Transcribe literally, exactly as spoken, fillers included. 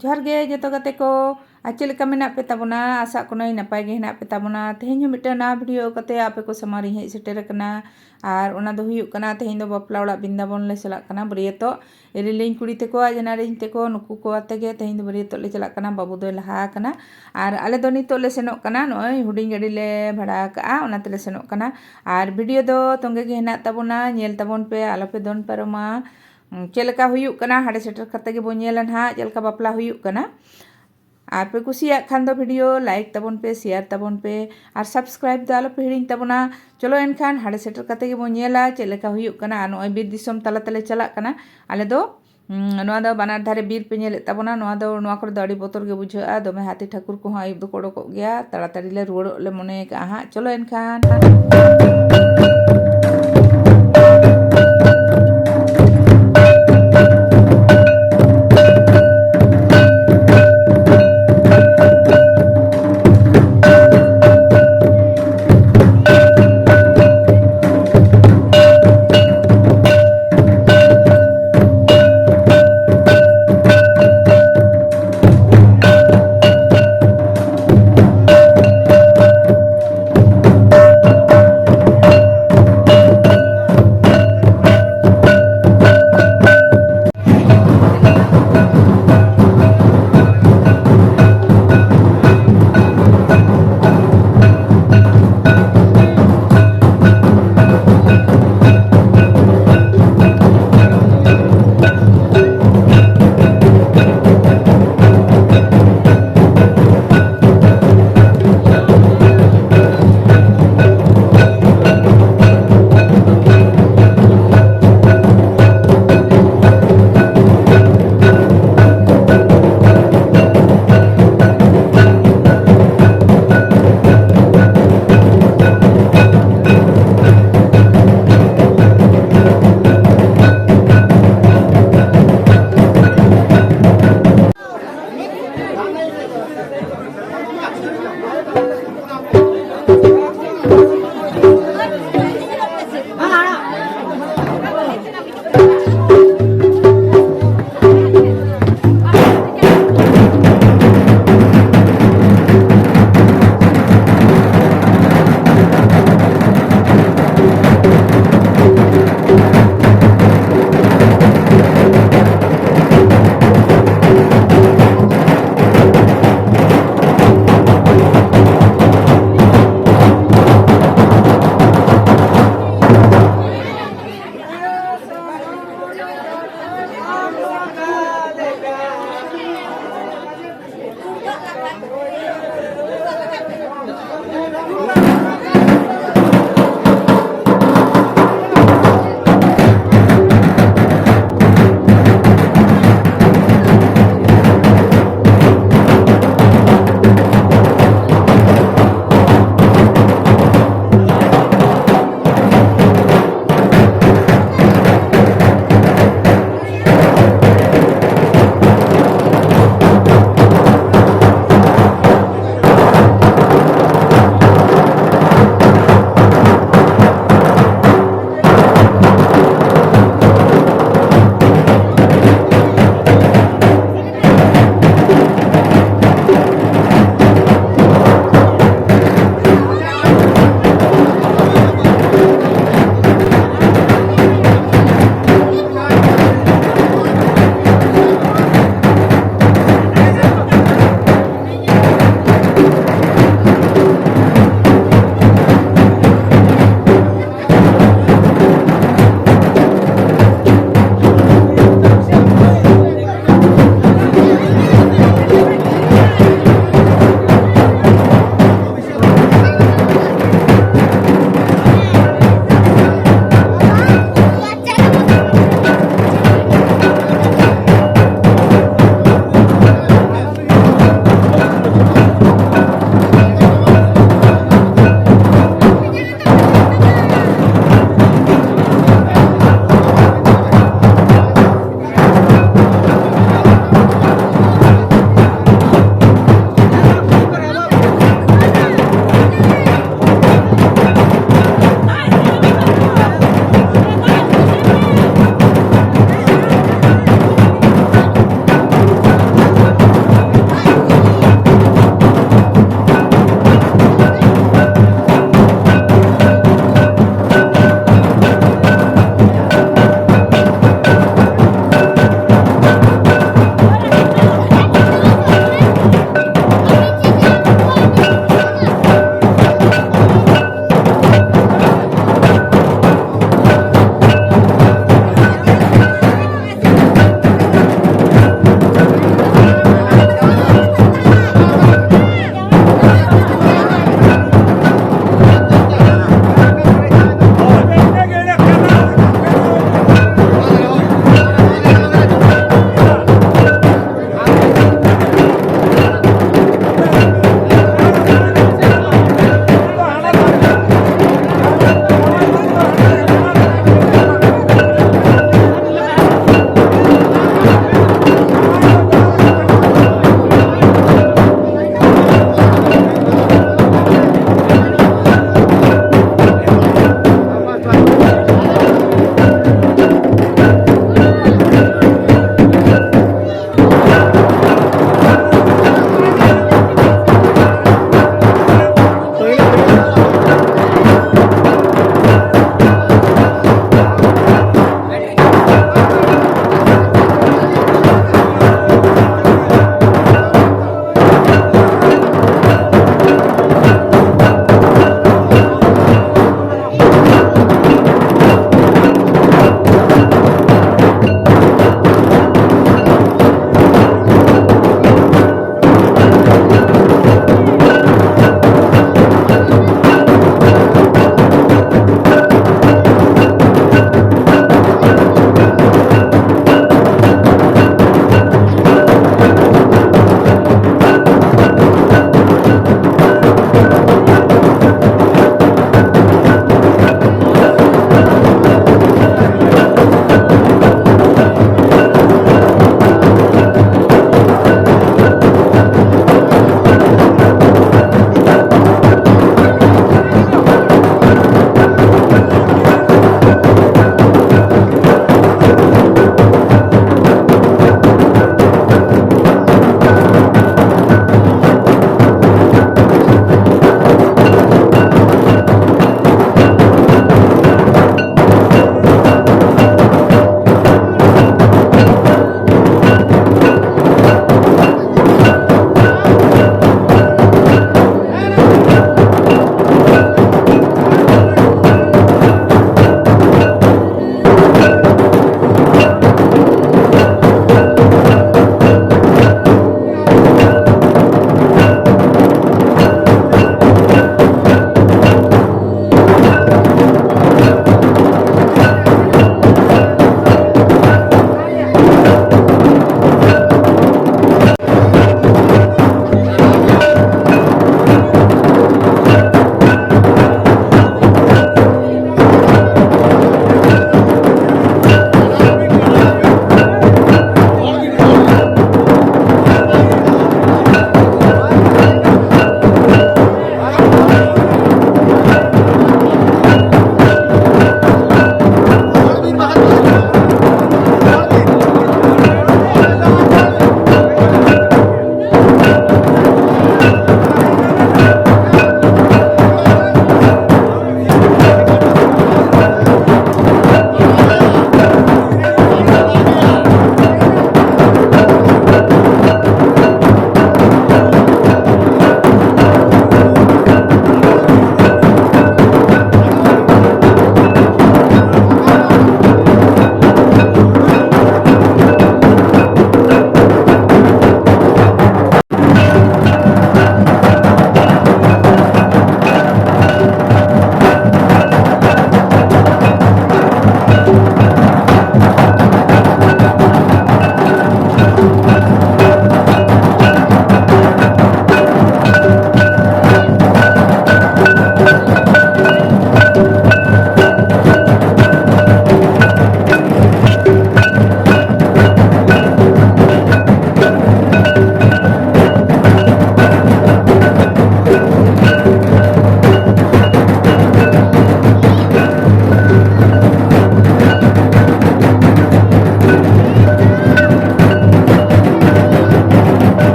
ᱡᱚᱦᱟᱨ ᱜᱮ ᱡᱚᱛᱚ ᱜᱟᱛᱮ ᱠᱚ᱾ ᱟᱨ ᱪᱮᱫ ᱞᱮᱠᱟ ᱢᱮᱱᱟᱜ ᱯᱮ ᱛᱟᱵᱚᱱᱟ? ᱟᱥᱟᱜ ᱠᱟᱹᱱᱟᱹᱧ ᱱᱟᱯᱟᱭ ᱜᱮ ᱦᱮᱱᱟᱜ ᱯᱮ ᱛᱟᱵᱚᱱᱟ᱾ ᱛᱮᱦᱮᱧ ᱦᱚᱸ ᱢᱤᱫᱴᱟᱝ ᱱᱟᱣᱟ ᱵᱷᱤᱰᱤᱭᱳ ᱠᱟᱛᱮ ᱟᱯᱮ ᱠᱚ ᱥᱟᱢᱟᱝ ᱨᱤᱧ ᱦᱮᱡ ᱥᱮᱴᱮᱨ ᱟᱠᱟᱱᱟ᱾ ᱟᱨ ᱚᱱᱟ ᱫᱚ ᱦᱩᱭᱩᱜ ᱠᱟᱱᱟ, ᱛᱮᱦᱮᱧ ᱫᱚ ᱵᱟᱯᱞᱟ ᱚᱲᱟᱜ ᱵᱤᱱᱫᱟᱵᱚᱱ ᱞᱮ ᱪᱟᱞᱟᱜ ᱠᱟᱱᱟ ᱵᱟᱹᱨᱭᱟᱹᱛᱚᱜ᱾ ᱮᱨᱤᱞᱤᱧ ᱠᱩᱲᱤ ᱛᱟᱠᱚ ᱟᱨ ᱡᱮᱱᱟᱨᱤᱧ ᱛᱟᱠᱚ, ᱱᱩᱠᱩ ᱠᱚ ᱟᱛᱮ ᱜᱮ ᱛᱮᱦᱮᱧ ᱫᱚ ᱵᱟᱹᱨᱭᱟᱹᱛᱚᱜ ᱞᱮ ᱪᱟᱞᱟᱜ ᱠᱟᱱᱟ᱾ ᱵᱟᱹᱵᱩ ᱫᱚᱭ ᱞᱟᱦᱟ ᱟᱠᱟᱱᱟ᱾ ᱟᱨ ᱟᱞᱮ ᱫᱚ ᱱᱤᱛᱚᱜ ᱞᱮ ᱥᱮᱱᱚᱜ ᱠᱟᱱᱟ, ᱱᱚᱜᱼᱚᱭ ᱦᱩᱰᱤᱧ ᱜᱟᱹᱰᱤ ᱞᱮ ᱵᱷᱟᱲᱟ ᱟᱠᱟᱫᱼᱟ, ᱚᱱᱟ ᱛᱮᱞᱮ ᱥᱮᱱᱚᱜ ᱠᱟᱱᱟ᱾ ᱟᱨ ᱵᱷᱤᱰᱤᱭᱳ ᱫᱚ ᱛᱚᱸᱜᱮ ᱜᱮ ᱦᱮᱱᱟᱜ ᱛᱟᱵᱚᱱᱟ, ᱧᱮᱞ ᱛᱟᱵᱚᱱ ᱯᱮ, ᱟᱞᱚ ᱯᱮ ᱫᱚᱱ ᱯᱟᱨᱚᱢᱟ᱾ ᱩᱸ, ᱪᱮᱫ ᱞᱮᱠᱟ ᱦᱩᱭᱩᱜ ᱠᱟᱱᱟ, ᱦᱟᱸᱰᱮ ᱥᱮᱴᱮᱨ ᱠᱟᱛᱮ ᱜᱮᱵᱚᱱ ᱧᱮᱞᱟ ᱱᱟᱦᱟᱜ ᱪᱮᱫ ᱞᱮᱠᱟ ᱵᱟᱯᱞᱟ ᱦᱩᱭᱩᱜ ᱠᱟᱱᱟ᱾ ᱟᱨ ᱯᱮ ᱠᱩᱥᱤᱭᱟᱜ ᱠᱷᱟᱱ ᱫᱚ ᱵᱷᱤᱰᱤᱭᱳ ᱞᱟᱭᱤᱠ ᱛᱟᱵᱚᱱ ᱯᱮ, ᱥᱮᱭᱟᱨ ᱛᱟᱵᱚᱱ ᱯᱮ, ᱟᱨ ᱥᱟᱵᱥᱠᱨᱟᱭᱤᱵ ᱫᱚ ᱟᱞᱚ ᱯᱮ ᱦᱤᱲᱤᱧ ᱛᱟᱵᱚᱱᱟ᱾ ᱪᱚᱞᱚ ᱮᱱᱠᱷᱟᱱ ᱦᱟᱸᱰᱮ ᱥᱮᱴᱮᱨ ᱠᱟᱛᱮ ᱜᱮᱵᱚᱱ ᱧᱮᱞᱟ ᱪᱮᱫ ᱞᱮᱠᱟ ᱦᱩᱭᱩᱜ ᱠᱟᱱᱟ᱾ ᱟᱨ ᱱᱚᱜᱼᱚᱭ ᱵᱤᱨ ᱫᱤᱥᱚᱢ ᱛᱟᱞᱟ ᱛᱮᱞᱮ ᱪᱟᱞᱟᱜ ᱠᱟᱱᱟ ᱟᱞᱮ ᱫᱚ᱾ ᱩᱸ, ᱱᱚᱣᱟ ᱫᱚ ᱵᱟᱱᱟᱨ ᱫᱷᱟᱨᱮ ᱵᱤᱨ ᱯᱮ ᱧᱮᱞᱮᱫ ᱛᱟᱵᱚᱱᱟ᱾ ᱱᱚᱣᱟ ᱫᱚ, ᱱᱚᱣᱟ ᱠᱚᱨᱮ ᱫᱚ ᱟᱹᱰᱤ ᱵᱚᱛᱚᱨ ᱜᱮ ᱵᱩᱡᱷᱟᱹᱜᱼᱟ, ᱫᱚᱢᱮ ᱦᱟᱹᱛᱤ ᱴᱷᱟᱹᱠᱩᱨ ᱠᱚᱦᱚᱸ ᱟᱹᱭᱩᱵ ᱫᱚᱠᱚ ᱚᱰᱚᱠᱚᱜ ᱜᱮᱭᱟ᱾ ᱛᱟᱲᱟᱛᱟᱲᱤ ᱞᱮ ᱨᱩᱣᱟᱹᱲᱚᱜ ᱞᱮ ᱢᱚᱱᱮ ᱟᱠᱟᱫᱼᱟ ᱦᱟᱸᱜ᱾ ᱪᱚᱞᱚ ᱮᱱᱠᱷᱟᱱ᱾